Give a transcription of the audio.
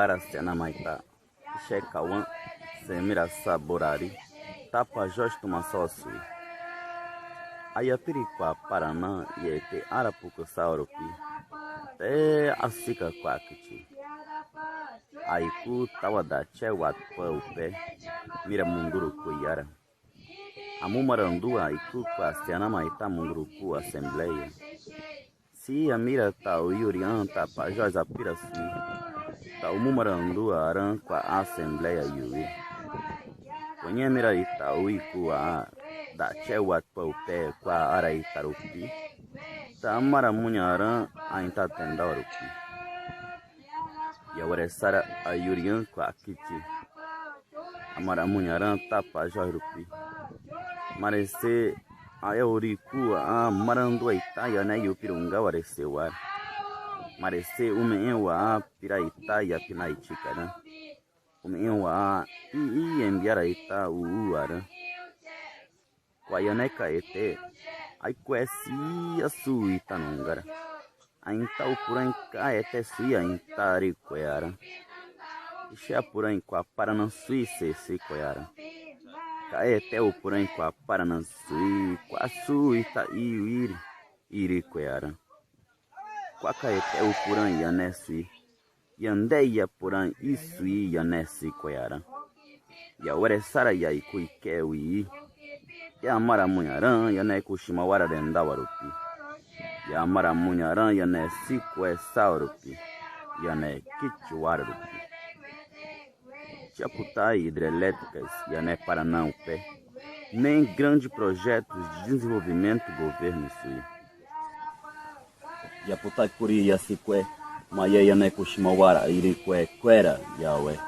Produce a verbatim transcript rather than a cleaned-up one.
ara se anama ita, ixecawan, semira saborari, Tapajós tuma só suí. Ayapiri cua Paraná, yete ara pucusawa rupi, te asica cua quichi. Aicu tawa dache watpü upe, mira mundurucu yara. Amu marandua aicu cua se anama ita mundurucu asembleia. Siia mira tau yurian Tapajós apira suí, tau mu marandua aran cua asembleia yuí. Cuñe mira itau icua dache watpü upe cua ara ita rupi, ta mara muñaran ainta tendawa rupi. Yaweresara ayurian cua quichi. Amara muñaran Tapajós rupi. Marese aeuricu a marandua ita yane yupirunga warese war. Marese umeewa a pira ita yapina ichicaran. Umeewa a ii enviara ita uu aran. Cua yane caete, aicuesi asu ita nungara. Ainta upurãe caete suí ainta aricuearan. Ixe apurãe cua Paraná suí sesi cuearan. Caete upurãe cua Paraná suí, cua su ita iwiri, iricuearan. Cua caete upurãe yane suí. Yandeia purãe isuí yane sicuearan. Yaweresara yaicu iquewi. Yamara muñaran yane cuxima wara dendawa rupi. Yamara muñaran yane sicuesawa rupi. Yane quichi wara rupi. Chaputai hidrelétricas yane Paraná upe. Nem grande projetos de desenvolvimento governo suí. Yaputai curi yasicue, maye yane cuxima wara iricue cuera yawe.